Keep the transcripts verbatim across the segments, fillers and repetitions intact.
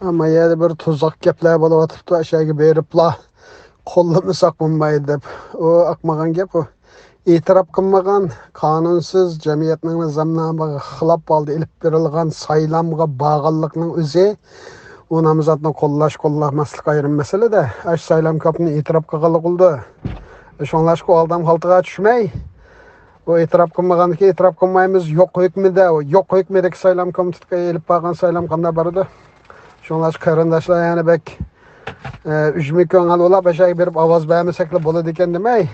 ئەمما يەنە بىر تۇزاق گەپلەر بولۇۋاتىپتۇ، ئەشەگە بېرىپلا قوللىمىساق بولمايدۇ دەپ. ئۇ ئاقمىغان گەپ ئۇ. ئېتىراپ قىلمىغان، قانۇنسىز، جەمئىيەتنىڭ نىزامنامىغا خىلاپ ھالدا ئېلىپ بېرىلغان سايلامغا بارغانلىقنىڭ ئۆزى ئۇ نامزاتنى قوللاش، قوللىماسلىق ئايرىم مەسىلىدە، ئاشۇ سايلام كاپىنى ئېتىراپ قىلغانلىق بولىدۇ. شۇڭلاشقا ئۇ ئالدام خالتىغا چۈشمەي، ئۇ ئېتىراپ قىلمىغاندىكىن ئېتىراپ قىلمايمىز، يوق ھۆكمىدە، يوق ھۆكمىدىكى سايلام كومىتېتىغا ئېلىپ بارغان سايلام قانداق بارىدۇ؟ شۇڭلاشقا قېرىنداشلار يەنە بەك، ئە، ئۈجمە كۆڭۈل بولاپ، ئاشۇ يەرگە بېرىپ ئاۋاز بەرمىسەكلا بولىدىكەن دېمەي،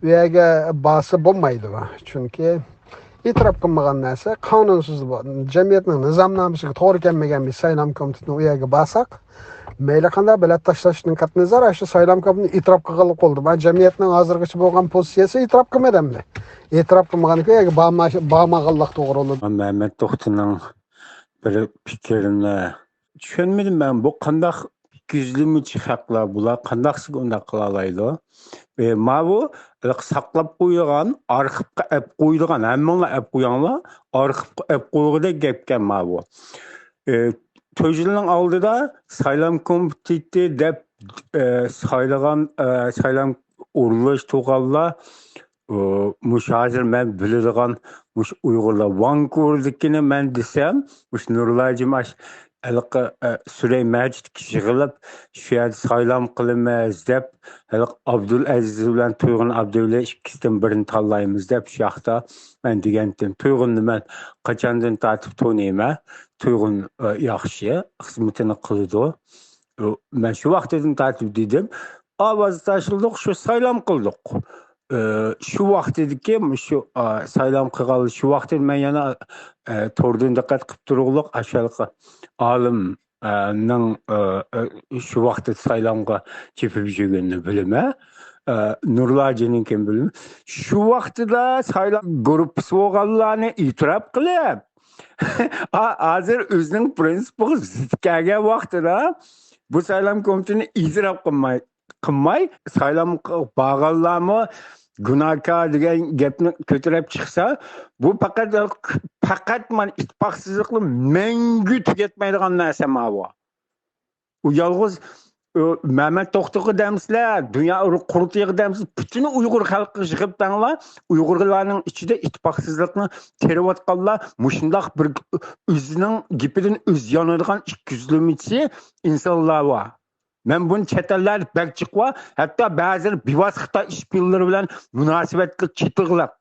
ئۇ يەرگە بارسا بولمايدۇ. چۈنكى ئېتىراپ قىلمىغان نەرسە قانۇنسىز، بۇ جەمئىيەتنىڭ نىزامنامىسىغا توغرا كەلمىگەن بىر سايلام كومىتېتىنىڭ ئۇ يەرگە بارساق، مەيلى قانداق بېلەت تاشلاشتىن قەتئىينەزەر، ئاشۇ سايلام كومىتېتىنى ئېتىراپ قىلغانلىق بولىدۇ. مانا جەمئىيەتنىڭ ھازىرغىچە بولغان پوزىتسىيەسى ئېتىراپ قىلمىدى ئەمدى. ئېتىراپ قىلمىغاندىكىن ئۇ يەرگە بارما-، بارمىغانلىق توغرا بولىدۇ. مەمەت توختىنىڭ بىر پىكرىنى چۈشەنمىدىم مەن. بۇ قانداق ئىككى يۈزلىمىچى خەقلەر بۇلار؟ قانداقسىغا ئۇنداق قىلالايدۇ؟ ئى، ماۋۇ ساقلاپ قويىدىغان، ئارخىپقا ئەپ قويىدىغان، ھەممىڭلار ئەپ قويۇڭلار، ئارخىپقا ئەپ قويغۇدەك گەپكەن ماۋۇ. ئى، تۆت يىلنىڭ ئالدىدا سايلام كومىتېتى دەپ، ئى، سايلىغان، ئى، سايلام ئورۇنلاشتۇرغانلار، ئۇ، مۇشۇ ھازىر مەن بىلىدىغان مۇشۇ ئۇيغۇرلار ۋانكۇۋېردىكىنى مەن دېسەم، مۇشۇ نۇرلاجىم ئاش-، ھېلىقى، ئە، سۈرەي مەجىتكە يىغىلىپ، شۇ يەردە سايلام قىلىمىز دەپ، ھېلىقى ئابدۇلئەزىز بىلەن تۇيغۇن ئابدۇللا ئىككىسىدىن بىرىنى تاللايمىز دەپ، شۇ ياقتا مەن دېگەنتىم، تۇيغۇننى مەن قاچاندىن تارتىپ تونۇيمەن. تۇيغۇن، ئە، ياخشى خىزمىتىنى قىلىدۇ. ئۇ، مەن شۇ ۋاقتىدىن تارتىپ دېدىم، ئاۋاز تاشلىدۇق، شۇ سايلام قىلدۇق. ئى، شۇ ۋاقتىدىكى مۇشۇ، ئا، سايلام قىلغان شۇ ۋاقتىدا مەن يەنە، ئە، توردىن دىققەت قىلىپ تۇرۇقلۇق ئاشۇ ھېلىقى ئالىم، ئە، نىڭ، ئە، ئە، شۇ ۋاقتىدا سايلامغا چېپىپ يۈرگىنىنى بىلىمەن. ئە، نۇرلاجىنىڭكىنى بىلىمەن. شۇ ۋاقتىدا سايلام گۇرۇپپىسى بولغانلارنى ئېتىراپ قىلىپ، ئا-، ھازىر ئۆزىنىڭ پرىنسىپىغا زىت كەلگەن ۋاقتىدا بۇ سايلام كومىتېتىنى ئېتىراپ قىلماي، قىلماي، سايلامغا بارغانلارمۇ گۇناھكار دېگەن گەپنى كۆتۈرۈپ چىقسا، بۇ پەقەت، پەقەت مانا ئىتتىپاقسىزلىقنى مەڭگۈ تۈگەتمەيدىغان نەرسە ماۋۇ. ئۇ يالغۇز، ئۇ، مەمەت توختىغا دەمسىلەر، دۇنيا ئۇيغۇر قۇرۇلتىيىغا دەمسىلەر، پۈتۈن ئۇيغۇر خەلقىگە يىغىپ دەڭلار، ئۇيغۇرلارنىڭ ئىچىدە ئىتتىپاقسىزلىقنى تېرىۋاتقانلار، مۇشۇنداق بىر ئۆزىنىڭ گېپىدىن ئۆزى يانىدىغان ئىككى يۈزلىمىچى ئىنسانلار بار. مەن بۇنى چەت ئەللەردە بەك جىق بار، ھەتتا بەزىلىرى بىۋاسىتە خىتاي ئىشپىيونلىرى بىلەن مۇناسىۋەتلىك چېتىغلىق.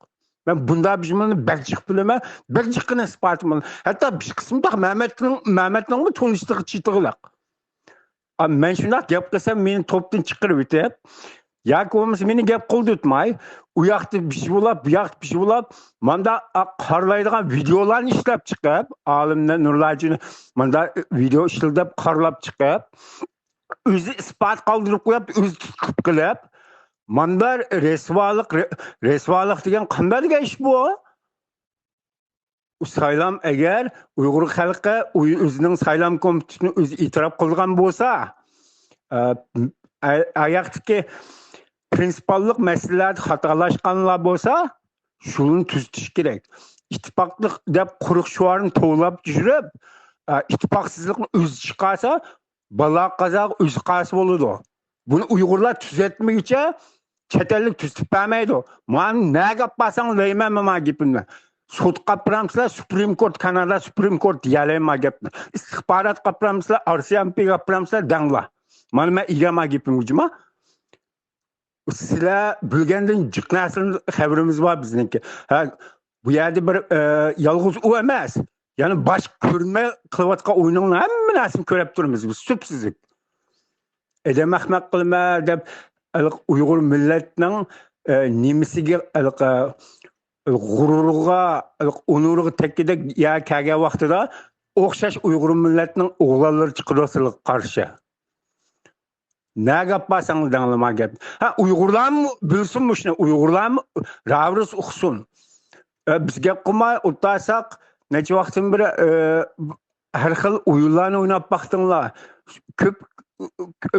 مەن بۇنداق بىر جۈملىنى بەك جىق بىلىمەن، بەك جىققىنە ئىسپاتىم بار. ھەتتا بىر قىسمىدا مەمەتنىڭ، مەمەتنىڭمۇ تونۇشلۇقى چېتىغلىق. ئا، مەن شۇنداق گەپ قىلسام، مېنى توپتىن چىقىرىۋېتىپ، ياكى بولمىسا مېنى گەپ قىلدۇرتماي، ئۇ ياقتا بىر شى بولاپ، بۇ ياقتا بىر شى بولاپ، ماندا، ئا، قارىلايدىغان ۋىدېئولارنى ئىشلەپ چىقىپ، ئالىمنى، نۇرلاجىنى ماندا ۋىدېئو ئىشلىتىپ قارىلاپ چىقىپ، ئۆزى ئىسپات قالدۇرۇپ قويۇپ، ئۆزى تۇتقۇپ قىلىپ، ماندا رەسۋالىق، رە-، رەسۋالىق دېگەن قانداق دېگەن ئىش بۇ؟ سايلام، ئەگەر ئۇيغۇر خەلقى ئۇي-، ئۆزىنىڭ سايلام كومىتېتىنى ئۆزى ئېتىراپ قىلغان بولسا، ئە، ئە، ئاياقتىكى پرىنسىپاللىق مەسىلىلەردە خاتالاشقانلار بولسا، شۇنى تۈزىتىش كېرەك. ئىتتىپاقلىق دەپ قۇرۇق شوئارنى توۋلاپ يۈرۈپ، ئە، ئىتتىپاقسىزلىقنى ئۆزى چىقارسا، بالا قازاغا ئۆزى قارسى بولىدۇ. بۇنى ئۇيغۇرلار تۈزەتمىگۈچە چەت ئەللىك تۈزىتىپ بەرمەيدۇ. مانا نەگە ئاپارساڭ دەيمەن مانا گېپىمنى. سوتقا ئاپىرامسىلەر، سۇپرىم كورت، كانادا سۇپرىم كورت دېيەلەيمەن گەپنى. ئىستىخباراتقا ئاپىرامسىلەر، ئارسىئەمپىگە ئاپىرامسىلەر دەڭلار. مانا مەن ئىگەم گېپىمگە جۇما. سىلەر بىلگەندىن جىق نەرسىدىن خەۋىرىمىز بار بىزنىڭكى. ھە، بۇ يەردە بىر، ئە، يالغۇز ئۇ ئەمەس. يەنە باشقا كۆرمەي قىلىۋاتقان ئويۇنۇڭنى ھەممە نەرسىنى كۆرۈپ تۇرىمىز بىز، سۈپسۈزۈك. ئادەم ئەخمەق قىلىمەن دەپ، ھېلىقى ئۇيغۇر مىللەتنىڭ، ئە، نېمىسىگە، ھېلىقى، غۇرۇرىغا، ھېلىقى ئونۇرىغا تەگكۈدەك يەر كەلگەن ۋاقتىدا ئوخشاش ئۇيغۇر مىللەتنىڭ ئوغلانلىرى چىقىدۇ سىلىغا قارشى. نەگە ئاپارساڭ دەڭلىما گەپ. ھە، ئۇيغۇرلارمۇ بىلسۇن مۇشۇنى، ئۇيغۇرلارمۇ راۋۇرۇس ئۇقسۇن. ئە، بىز گەپ قىلماي ئولتۇرساق، نەچچە ۋاقىتتىن بېرى، ئە، ھەر خىل ئويۇنلارنى ئويناپ باقتىڭلار. كۆپ،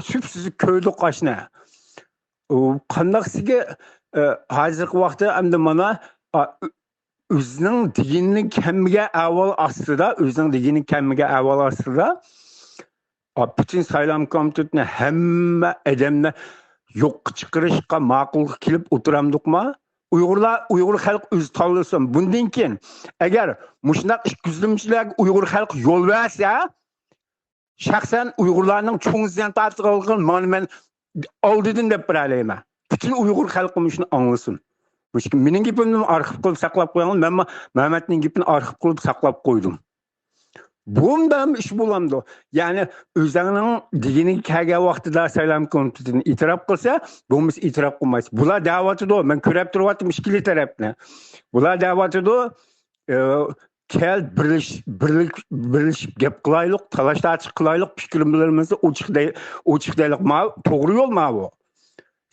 سۈپسۈزۈك كۆردۇق ئاشۇنى. ئۇ قانداقسىگە، ئە، ھازىرقى ۋاقىتتا ئەمدى مانا، ئا، ئۆزىنىڭ دېگىنىنى كەمگە ئەھۋال ئاستىدا، ئۆزىنىڭ دېگىنى كەمگە ئەھۋال ئاستىدا، پۈتۈن سايلام كومىتېتىنى، ھەممە ئادەمنى يوققا چىقىرىشقا ماقۇلغا كېلىپ ئولتۇرامدۇقما؟ ئۇيغۇرلار، ئۇيغۇر خەلقى ئۆزى تاللىسۇن. بۇندىن كېيىن ئەگەر مۇشۇنداق ئىككى يۈزلىمىچىلەرگە ئۇيغۇر خەلقى يول بەرسە، شەخسەن ئۇيغۇرلارنىڭ چوڭ زىيان تارتىدىغانلىقىنى مانا مەن ئالدىدىن دەپ بېرەلەيمەن. پۈتۈن ئۇيغۇر خەلقى مۇشۇنى ئاڭلىسۇن. مۇشۇ مېنىڭ گېپىمنى ئارخىپ قىلىپ ساقلاپ قويۇڭ. مەنمۇ مەمەتنىڭ گېپىنى ئارخىپ قىلىپ ساقلاپ قويدۇم. بۇنداق ئىش بولامدۇ؟ يەنى ئۆزۈڭنىڭ دېگىنىگە كەلگەن ۋاقتىدا سايلام كومىتېتىنى ئېتىراپ قىلسا، بولمىسا ئېتىراپ قىلمايسىز. بۇلار دەۋاتىدۇ، مەن كۆرۈپ تۇرۇۋاتىمەن ئىككىلا تەرەپنى. بۇلار دەۋاتىدۇ، ئى، كەل بىرلىش-، بىرلىك-، بىرلىشىپ گەپ قىلايلۇق، تالاش تارتىش قىلايلۇق، پىكرىمىزنى ئوچۇق دەي-، ئوچۇق دەيلۇق. ماۋۇ توغرا يول ماۋۇ.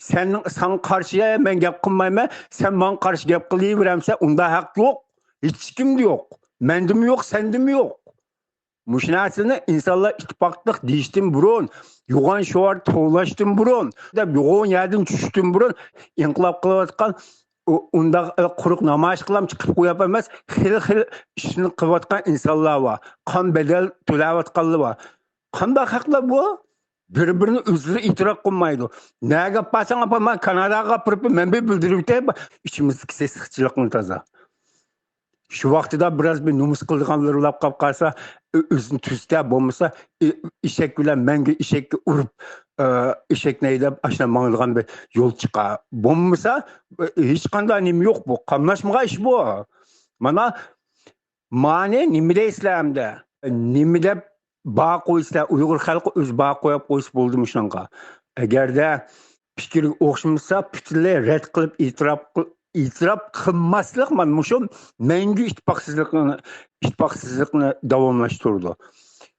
سەن، ساڭا قارشى مەن گەپ قىلمايمەن، سەن ماڭا قارشى گەپ قىلىۋېرەمسەن، ئۇنداق ھەق يوق. ھېچكىمدە يوق. مەندىمۇ يوق، سەندىمۇ يوق. مۇشۇ نەرسىنى ئىنسانلار ئىتتىپاقلىق دېيىشتىن بۇرۇن، يوغان شوئار توۋلاشتىن بۇرۇن، دەپ يوغان يەردىن چۈشۈشتىن بۇرۇن ئىنقىلاب قىلىۋاتقان ئۇ-، ئۇنداق قۇرۇق نامايىش قىلام چىقىپ قويۇپ ئەمەس، خېلى خېلى ئىشنى قىلىۋاتقان ئىنسانلار بار. قان بەدەل تۆلەۋاتقانلار بار. قانداق خەقلەر بۇ؟ بىر-بىرىنى ئۆزلىرى ئېتىراپ قىلمايدۇ. نەگە ئاپارساڭ ئاپار، مانا كاناداغا ئاپىرىپ، مەن بىر بىلدۈرۈپ ئۆتەي، ئىچىمىزدىكى سېسىقچىلىقنى تازا. شۇ ۋاقتىدا بىراز بىر نومۇس قىلىدىغانلىرى بولاپ قاپ قالسا، ئۆ-، ئۆزىنى تۈزىتە، بولمىسا ئې-، ئېشەك بىلەن مەڭگۈ ئېشەككە ئۇرۇپ، ئە، ئېشەكنى ھەيدەپ، ئاشۇنداق ماڭىدىغان بىر يول چىقار. بولمىسا، ئە، ھېچقانداق نېمە يوق بۇ. قاملاشمىغان ئىش بۇ. مانا، مانى نېمە دەيسىلەر ئەمدى؟ نېمە دەپ باھا قويىسىلەر؟ ئۇيغۇر خەلقى ئۆزى باھا قويۇپ قويسا بولدىمۇ شۇنىڭغا؟ ئەگەردە پىكرى ئوخشىمىسا، پۈتۈنلەي رەت قىلىپ، ئېتىراپ قىل-، ئېتىراپ قىلماسلىق، مانا مۇشۇ مەڭگۈ ئىتتىپاقسىزلىقنى، ئىتتىپاقسىزلىقنى داۋاملاشتۇرىدۇ.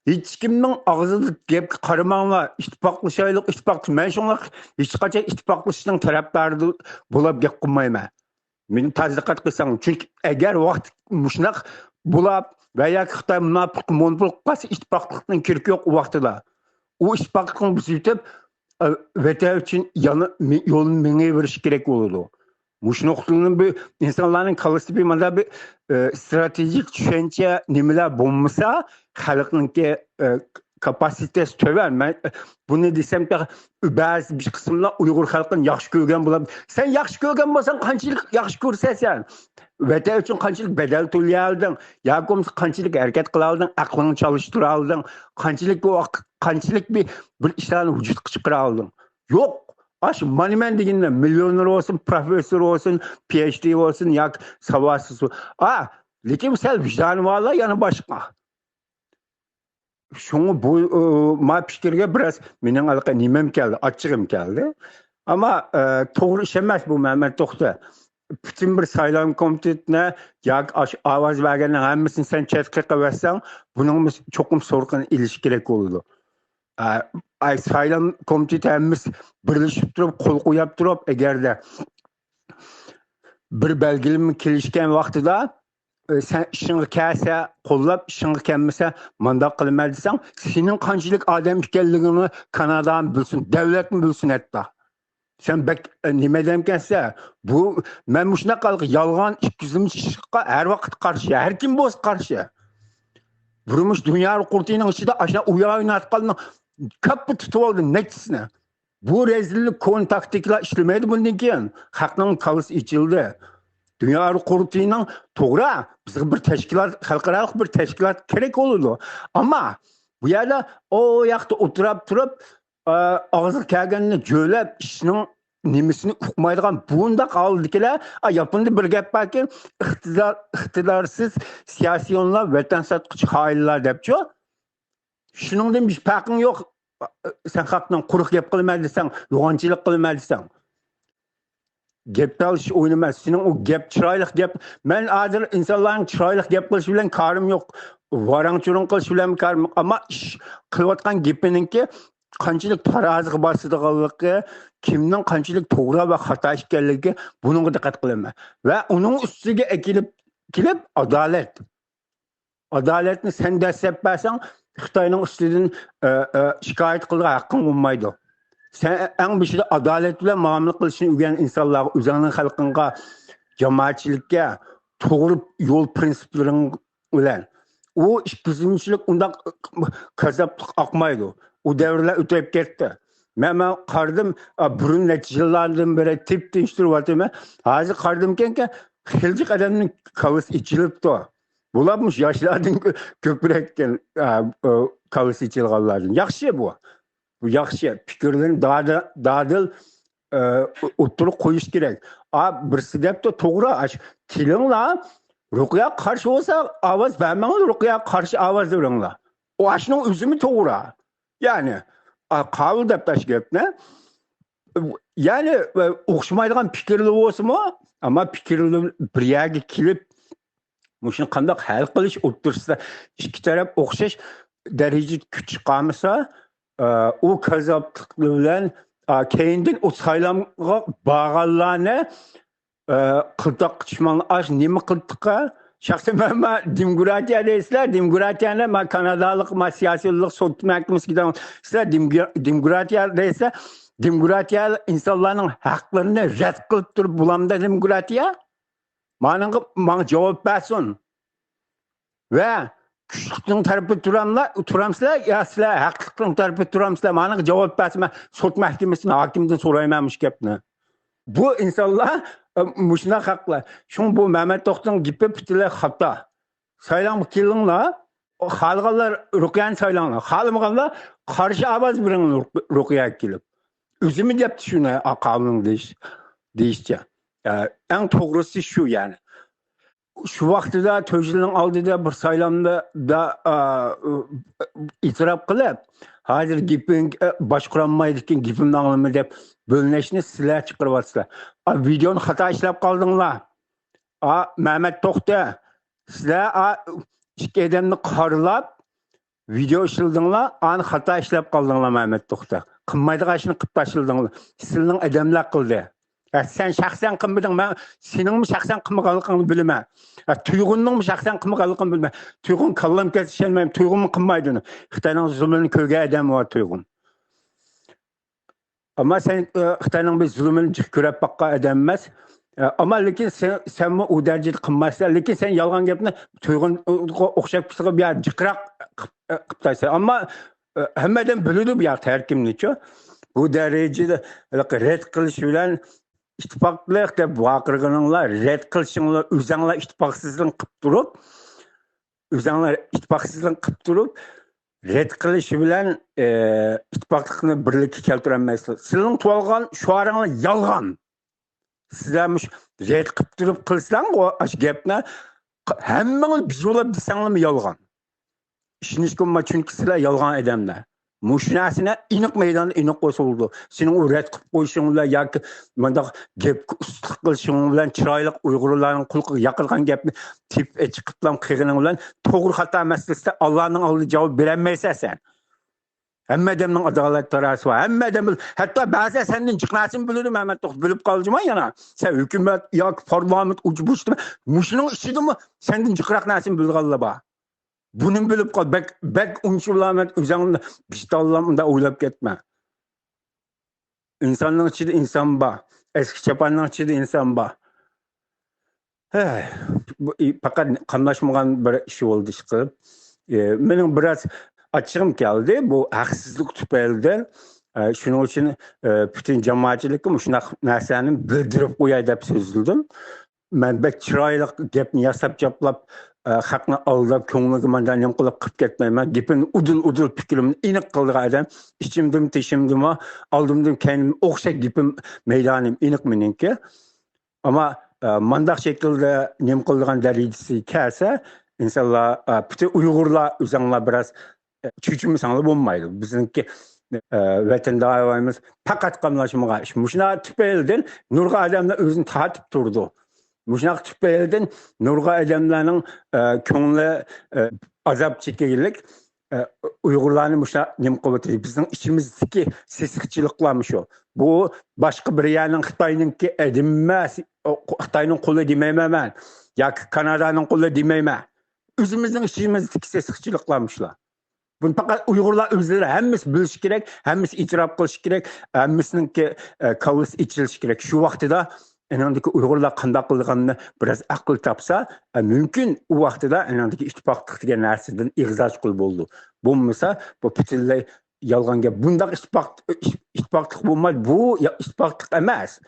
ھېچكىمنىڭ ئاغزىدا گەپكە قارىماڭلار، ئىتتىپاقلىشايلۇق، ئىتتىپاق-، مەن شۇڭا ھېچقاچان ئىتتىپاقلىشىشنىڭ تەرەپدارى بولاپ گەپ قىلمايمەن. مېنى تەتقىق قىلساڭ، چۈنكى ئەگەر ۋاقىت مۇشۇنداق بولاپ ۋە ياكى خىتاي مۇناپىق، مونوپول قىلىپ قالسا، ئىتتىپاقلىقنىڭ كېرىكى يوق ئۇ ۋاقتىدا. ئۇ ئىتتىپاقلىقنى بۇزۇۋېتىپ، ئە، ۋەتەن ئۈچۈن يەنە مې-، يولنى مېڭىۋېرىشى كېرەك بولىدۇ. مۇشۇ نۇقتىدىن بۇ ئىنسانلارنىڭ كاللىسىدا بىر مانا بىر، ئە، ئىستراتېگىك چۈشەنچە نېمىلەر بولمىسا، خەلقنىڭكى، ئە، كاپاسىتېسى تۆۋەن. مەن بۇنى دېسەم، تېخى بەزى بىر قىسىملار ئۇيغۇر خەلقىنى ياخشى كۆرگەن بولۇپ، سەن ياخشى كۆرگەن بولساڭ، قانچىلىك ياخشى كۆرسەن سەن؟ ۋەتەن ئۈچۈن قانچىلىك بەدەل تۆلىيەلىدىڭ؟ ياكى بولمىسا قانچىلىك ھەرىكەت قىلالىدىڭ؟ ئەقلىڭنى چالىشتۇرالىدىڭ؟ قانچىلىك ۋاقىت، قانچىلىك بىر، بىر ئىشلارنى ۋۇجۇدقا چىقىرالىدىڭ؟ يوق. ئاشۇ مانا مەن دېگەندە مىليونېر بولسۇن، پروفېسسور بولسۇن، پى ئېيچ دى بولسۇن ياكى ساۋاتسىز بول-، ئا، لېكىن سەل ۋىجدانى بارلار يەنە باشقا. شۇڭا بۇ، ئۇ، ما پىكىرگە بىراز مېنىڭ ھېلىقى نېمەم كەلدى، ئاچچىقىم كەلدى. ئەمما، ئە، توغرا ئىش ئەمەس بۇ، مەمەت توختى. پۈتۈن بىر سايلام كومىتېتىنى ياكى ئاشۇ ئاۋاز بەرگەننىڭ ھەممىسىنى سەن چەتكە قىلىۋەتسەڭ، بۇنىڭمۇ چوقۇم سورىقىنى ئېلىش كېرەك بولىدۇ. ئە، ئاي، سايلام كومىتېتى ھەممىسى بىرلىشىپ تۇرۇپ، قول قويۇپ تۇرۇپ، ئەگەردە بىر بەلگىلىمە كېلىشكەن ۋاقتىدا، ئە، سەن ئىشىڭغا كەلسە قوللاپ، ئىشىڭغا كەلمىسە مانداق قىلىمەن دېسەڭ، سېنىڭ قانچىلىك ئادەم ئىكەنلىكىڭنى كانادامۇ بىلسۇن، دەۋلەتمۇ بىلسۇن ھەتتا. سەن بەك، ئە، نېمە دەمكەنسە، بۇ، مەن مۇشۇنداق يالغان ئىككى يۈز ئىشقا ھەر ۋاقىت قارشى، ھەر كىم بولسا قارشى. بۇرۇنمۇش دۇنيا قۇرۇلتىيىنىڭ ئىچىدە ئاشۇنداق ئۇيا ئويناتقاننىڭ كاپپا تۇتۇۋالدى نەچچىسىنى. بۇ رەزىللىك، كونا تاكتىكىلار ئىشلىمەيدۇ بۇندىن كېيىن. خەقنىڭ كاللىسى ئېچىلدى. دۇنيا قۇرۇلتىيىنىڭ، توغرا، بىزگە بىر تەشكىلات، خەلقئارالىق بىر تەشكىلات كېرەك بولىدۇ. ئەمما بۇ يەردە ئۇ ياقتا ئولتۇرۇپ تۇرۇپ، ئا، ئاغزىغا كەلگەننى جۆلەپ، ئىشنىڭ نېمىسىنى ئۇقمايدىغان بۇنداق ھالدىكىلەر، ئا، ياپوندا بىر گەپ باركى، ئىقتىدار، ئىقتىدارسىز سىياسىيونلار ۋەتەن ساتقۇچى خائىنلار دەپچۇ. شۇنىڭدىن بىر پەرقىڭ يوق. سەن خەقنىڭ قۇرۇق گەپ قىلىمەن دېسەڭ، يوغانچىلىق قىلىمەن دېسەڭ. گەپ تالىشىش ئويۇن ئەمەس. سېنىڭ ئۇ گەپ، چىرايلىق گەپ. مەن ھازىر ئىنسانلارنىڭ چىرايلىق گەپ قىلىشى بىلەن كارىم يوق. ۋاراڭ-چۇرۇڭ قىلىش بىلەن كارىم يوق. ئەمما ئىش قىلىۋاتقان گېپىنىڭكى قانچىلىك تارازىغا باسىدىغانلىقى، كىمنىڭ قانچىلىك توغرا ۋە خاتا ئىكەنلىكى، بۇنىڭغا دىققەت قىلىمەن. ۋە ئۇنىڭ ئۈستىگە ئەكېلىپ كېلىپ ئادالەت. ئادالەتنى سەن دەسسەپ بەرسەڭ، خىتاينىڭ ئۈستىدىن، ئە، ئە، شىكايەت قىلىدىغان ھەققىڭ بولمايدۇ. سەن ئەڭ بېشىدا ئادالەت بىلەن مۇئامىلە قىلىشنى ئۆگەن ئىنسانلارغا، ئۆزۈڭنىڭ خەلقىڭغا، جامائەتچىلىككە توغرا يول پىرىنسىپلىرىڭ بىلەن. ئۇ ئىككى يۈز يىللىق ئۇنداق كاززاپلىق ئاقمايدۇ. ئۇ دەۋرلەر ئۆتۈپ كەتتى. مەن، مەن قارىدىم، ئا، بۇرۇن نەچچە يىللاردىن بېرى تىپ تىنچ تۇرۇۋاتىمەن. ھازىر قارىدىمكەنكەن، خېلىجىق ئادەمنىڭ كاللىسى ئېچىلىپتۇ. بۇلار مۇشۇ ياشلاردىن كۆ-، كۆپرەككەن، ئا، ئا، كاللىسى ئېچىلغانلاردىن. ياخشى بۇ. بۇ ياخشى. پىكىرلىرىنى دادىل، دادىل، ئا، ئوتتۇرىغا قويۇش كېرەك. ئا، بىرسى دەپتۇ، توغرا، ئاش-، كېلىڭلار، رۇقىيەگە قارشى بولسا، ئاۋاز بەرمەڭلار، رۇقىيەگە قارشى ئاۋاز بېرىڭلار. ئۇ ئاشۇنىڭ ئۆزىمۇ توغرا. يەنى، ئا، قاۋۇل دەپتۇ ئاشۇ گەپنى. يەنى، ئا، ئوخشىمايدىغان پىكىرلىرى بولسىمۇ، ئەمما پىكىرلىرى بىر يەرگە كېلىپ، مۇشۇنى قانداق ھەل قىلىش ئوتتۇرىسىدا ئىككى تەرەپ ئوخشاش دەرىجىدە كۈچ چىقارمىسا، ئا، ئۇ كاززاپلىق بىلەن، ئا، كەينىدىن ئۇ سايلامغا بارغانلارنى، ئا، قىلتاققا چۈشمەڭلار، ئاش نېمە قىلتىققا؟ شەخسەن مەن، مەن دېموكراتىيە دەيسىلەر، دېموكراتىيەنى مەن كانادالىق، مەن سىياسىيلىق سوت مەھكىمىسىگە كېتىمەن. سىلەر دېموكرا-، دېموكراتىيە دەيسىلەر، دېموكراتىيە ئىنسانلارنىڭ ھەقلىرىنى رەت قىلىپ تۇرۇپ بولامدا دېموكراتىيە؟ مانىڭغا، ماڭا جاۋاب بەرسۇن. ۋە كۈچلۈكنىڭ تەرىپىدە تۇراملا-، تۇرامسىلەر يا سىلەر ھەقلىقنىڭ تەرىپىدە تۇرامسىلەر؟ مانىڭغا جاۋاب بەرسە، مەن سوت مەھكىمىسىنى، ھاكىمدىن سورايمەن مۇشۇ گەپنى. بۇ ئىنسانلار، ئە، مۇشۇنداق ھەقلەر. شۇڭا بۇ مەمەت توختىنىڭ گېپى پۈتۈنلەي خاتا. سايلامغا كېلىڭلار، خالىغانلار رۇقىيەنى سايلاڭلار، خالىمىغانلار قارشى ئاۋاز بېرىڭلار رۇق-، رۇقىيەگە كېلىپ. ئۆزىمۇ دەپتۇ شۇنى، ئا، قاۋۇلنىڭ دېيىش-، دېيىشىچە. ئە، ئەڭ توغرىسى شۇ، يەنى. شۇ ۋاقتىدا تۆت يىلنىڭ ئالدىدا بىر سايلامدا دا، ئا، ئېتىراپ قىلىپ، ھازىر گېپىڭ، ئە، باشقۇرالمايدىكەن، گېپىمنى ئاڭلىما دەپ بۆلۈنۈشنى سىلەر چىقىرىۋاتىسىلەر. ئا، ۋىدېونى خاتا ئىشلەپ قالدىڭلار. ئا، مەمەت توختى، سىلەر، ئا، ئىككى ئادەمنى قارىلاپ، ۋىدېو ئىشلىدىڭلار، ئانى خاتا ئىشلەپ قالدىڭلار، مەمەت توختى. قىلمايدىغان ئىشنى قىلىپ تاشلىدىڭلار. سىلىنىڭ ئادەملەر قىلدى. ھە، سەن شەخسەن قىلمىدىڭ، مەن سېنىڭمۇ شەخسەن قىلمىغانلىقىڭنى بىلىمەن. ھە، تۇيغۇننىڭمۇ شەخسەن قىلمىغانلىقىنى بىلىمەن. تۇيغۇن كاللام كەتسە ئىشەنمەيمەن، تۇيغۇنمۇ قىلمايدۇ ئۇنى. خىتاينىڭ زۇلمىنى كۆرگەن ئادەم بار تۇيغۇن. ئەمما سەن، ئە، خىتاينىڭ بىر زۇلۇمىنى جىق كۆرۈپ باققان ئادەم ئەمەس. ئە، ئەمما لېكىن سەن، سەنمۇ ئۇ دەرىجىدە قىلمايسەن. لېكىن سەن يالغان گەپنى تۇيغۇنغا ئوخشاپ قىلىپ، يا جىقراق قىپ-، ئە، قىپتايسەن. ئەمما، ئە، ھەممە ئادەم بىلىدۇ بۇ ياقتا ھەر كىمنىچۇ. بۇ دەرىجىدە ھېلىقى رەت قىلىش بىلەن ئىتتىپاقلىق دەپ ۋارقىرىغىنىڭلار، رەت قىلىشىڭلار، ئۆزەڭلار ئىتتىپاقسىزلىق قىپ تۇرۇپ، ئۆزەڭلار ئىتتىپاقسىزلىق قىپ تۇرۇپ، رەت قىلىش بىلەن، ئى، ئىتتىپاقلىقنى بىرلىككە كەلتۈرەلمەيسىلەر. سىلىنىڭ تۇرالغان شوئارىڭلار يالغان. سىلەر مۇشۇ رەت قىپ تۇرۇپ قىلسىلاڭغۇ ئاشۇ گەپنى، ھەممىڭلار بىز بولۇپ دېسەڭلارمۇ يالغان. ئىشىنىشكە بولمايدۇ، چۈنكى سىلەر يالغان ئادەملەر. مۇشۇ نەرسىنى ئېنىق مەيداندا ئېنىق قويسا بولىدۇ. سېنىڭ ئۇ رەت قىلىپ قويۇشۇڭ بىلەن ياكى مۇنداق گەپكە ئۇستىلىق قىلىشىڭ بىلەن، چىرايلىق ئۇيغۇرلارنىڭ قۇلىقىغا ياقىدىغان گەپنى تېپىپ ئېچىقىپلام قىلغىنىڭ بىلەن توغرا خاتا مەسىلىسىدە ئاللانىڭ ئالدىدا جاۋاب بېرەلمەيسەن سەن. ھەممە ئادەمنىڭ ئادالەت تارازىسى بار. ھەممە ئادەم بىل-، ھەتتا بەزىلەر سەندىن جىق نەرسىنى بىلىدۇ، مەمەت توختى، بىلىپ قال جۇما يەنە. سەن ھۆكۈمەت ياكى پارلامېنت ئۇچ بۇچ دېمە. مۇشۇنىڭ ئىچىدىمۇ سەندىن جىقراق نەرسىنى بىلىدىغانلار بار. بۇنىمۇ بىلىپ قال، بەك، بەك ئۇنچىۋالامەن ئۆزۈڭنى، ۋىجدانلار، ئۇنداق ئويلاپ كەتمە. ئىنساننىڭ ئىچىدە ئىنسان بار، ئەسكى چاپاننىڭ ئىچىدە ئىنسان بار. ھەي، بۇ، ئى، پەقەت قاملاشمىغان بىر ئىش بولدى، ئىشقىلىپ. ئى، مېنىڭ بىراز ئاچچىقىم كەلدى بۇ ھەقسىزلىك تۈپەيلىدىن. ئى، شۇنىڭ ئۈچۈن، ئى، پۈتۈن جامائەتچىلىككە مۇشۇنداق نەرسىلەرنى بىلدۈرۈپ قوياي دەپ سۆزلىدىم. مەن بەك چىرايلىق گەپنى ياساپ چاپلاپ، ئە، خەقنى ئالداپ، كۆڭلىگە مانداق نېمە قىلىپ قىلىپ كەتمەيمەن. گېپىمنى ئۇدۇل-ئۇدۇل، پىكرىمنى ئېنىق قىلىدىغان ئادەم. ئىچىمدىمۇ، تېشىمدىمۇ، ئالدىمدىمۇ، كەينىمدىمۇ ئوخشاش گېپىم، مەيدانىم ئېنىق مېنىڭكى. ئەمما، ئە، مانداق شەكىلدە نېمە قىلىدىغان دەرىجىسىگە كەلسە، ئىنسانلار، ئە، پۈتۈن ئۇيغۇرلار ئۆزۈڭلار بىراز چۆچۈمىسەڭلار بولمايدۇ. بىزنىڭكى، ئە، ۋەتەن داۋايىمىز پەقەت قاملاشمىغان ئىش. مۇشۇنداق تۈپەيلىدىن نۇرغۇن ئادەملەر ئۆزىنى تارتىپ تۇرىدۇ. مۇشۇنداق تۈپەيلىدىن نۇرغۇن ئادەملەرنىڭ، ئە، كۆڭلى، ئە، ئازاب چېكىگىلىك، ئە، ئۇيغۇرلارنى مۇشۇنداق نېمە قىلىۋاتىدۇ. بىزنىڭ ئىچىمىزدىكى سېسىقچىلىقلارمۇ شۇ. بۇ باشقا بىر يەرنىڭ، خىتاينىڭكى ئادىمى ئەمەس، خىتاينىڭ قولى دېمەيمەن مەن. ياكى كانادانىڭ قولى دېمەيمەن. ئۆزىمىزنىڭ ئىچىمىزدىكى سېسىقچىلىقلارمۇ شۇلار. بۇنى پەقەت ئۇيغۇرلار ئۆزلىرى ھەممىسى بىلىشى كېرەك، ھەممىسى ئېتىراپ قىلىشى كېرەك، ھەممىسىنىڭكى، ئە، كاللىسى ئېچىلىشى كېرەك. شۇ ۋاقتىدا ئېنىڭدىكى ئۇيغۇرلار قانداق قىلغاننى بىراز ئەقىل تاپسا، ئە، مۇمكىن ئۇ ۋاقتىدا ئېنىڭدىكى ئىتتىپاقلىق دېگەن نەرسىدىن ئېغىز ئاچقىلى بولىدۇ. بولمىسا، بۇ پۈتۈنلەي يالغان گەپ. بۇنداق ئىتتىپاق، ئىتتىپاقلىق بولمايدۇ. بۇ يا-، ئىتتىپاقلىق ئەمەس.